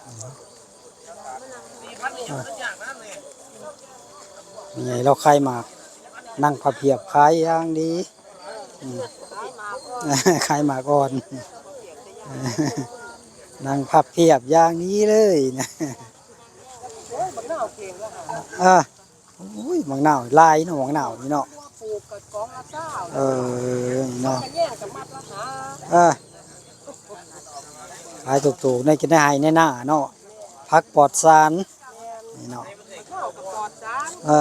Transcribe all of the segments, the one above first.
ອ່າ ແມ່ໃຫຍ່ລາວຂາຍໝາກ ນັ່ງພັບພຽບຂາຍຢ່າງດີ. ອືມ ຂາຍໝາກອ່ອນ ນັ່ງພັບພຽບຢ່າງດີເລີຍນະ. ເອີ ໂອ້ຍ ໝາກນາວຫຼາຍເນາະ ໝາກນາວນີ້ເນາະ. ເອີ ນີ້ເນາະ ເອີ ຂາຍຖືກໆ ໃນ ໃນໄຮ່ໃນນາເນາະ ຜັກປອດສານ ນີ້ເນາະ. ເອີ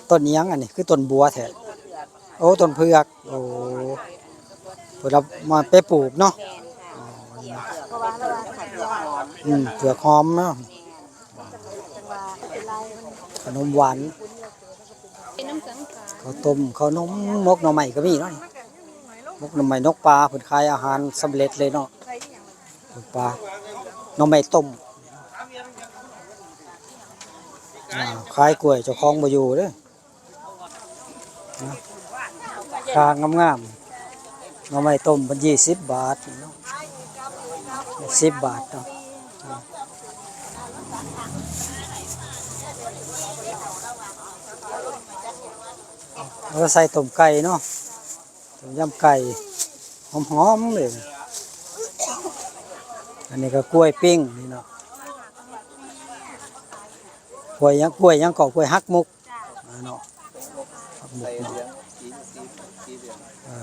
ຕົ້ນອີ່ຫຍັງອັນນີ້ ຄືຕົ້ນບົວແທ້? ໂອ້ ຕົ້ນເຜືອກ. ໂອ້ ເພິ່ນເອົາມາໄປປູກເນາະ. ອໍ ນີ້ເນາະ ອືມ ເຜືອກຫອມເນາະ. ຂະໜົມຫວານ ເຂົ້າຕົ້ມ ເຂົ້າໜົມ ໝົກໜໍ່ໄມ້ກໍມີເນາະ. ໝົກໜໍ່ໄມ້ ໝົກປາ ເພິ່ນຂາຍອາຫານສຳເລັດເລີຍເນາະ. ໝົກປາ ໜໍ່ໄມ້ຕົ້ມ. ອ່າ ຂາຍກ້ວຍ ເຈົ້າຂອງບໍ່ຢູ່ເດ້. ນະ ຄ່າງາມໆ ໜໍ່ໄມ້ຕົ້ມເພິ່ນ ຊາວບາດເນາະ ສິບບາດເນາະ. ເອົາໃສ່ຕົ້ມໄກ່ເນາະ ຕົ້ມຍຳໄກ່ ຫອມໆ ເລີຍ. ອັນນີ້ກໍກ້ວຍປີ້ງນີ້ເນາະ ກ້ວຍຫຍັງ ກ້ວຍຫຍັງເກາະ ກ້ວຍຮັກມຸກ. ອ່າ ເນາະ ຜັກໝົກເນາະ. ເອີ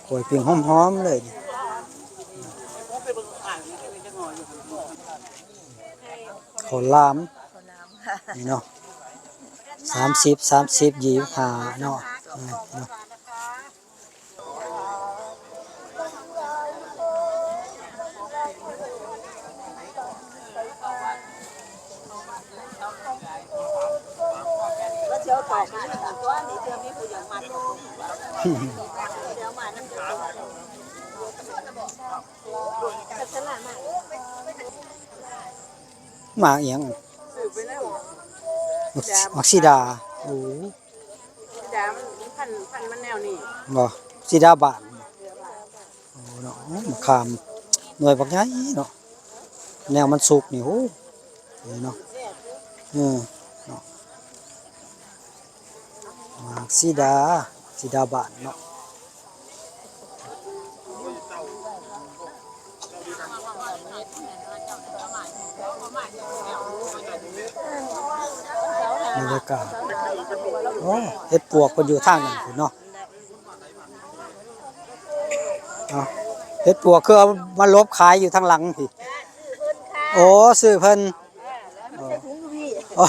ກ້ວຍປີ້ງຫອມໆ ເລີຍ. ເຂົ້າຫຼາມ ນີ້ເນາະ ສາມສິບ ສາມສິບ ຊາວຫ້າເນາະ. ເອີ ເນາະ. ໝາກອີ່ຫຍັງ? ໝາກ ໝາກສີດາ. ໂອ້ ສີດາມັນ ພັນ ພັນມັນແນວນີ້ ບໍ່? ສີດາບ້ານ. ໂອ້ ເນາະ ໂອ້ ມະຂາມໜ່ວຍບັກໃຫຍ່ເນາະ ແນວມັນສຸກນີ້. ໂອ້ ນີ້ເນາະ ເອີ ເນາະ ໝາກສີດາ ສີດາບ້ານເນາະ. ບັນຍາກາດ ໂອ້ ເຫັດປວກເພິ່ນຢູ່ທາງນັ້ນພຸ້ນເນາະ. ເອົາ ເຫັດປວກຄືເອົາມາຫຼົບຂາຍຢູ່ທາງຫຼັງພີ້. ໂອ້ ຊື້ເພິ່ນ. ໂອ້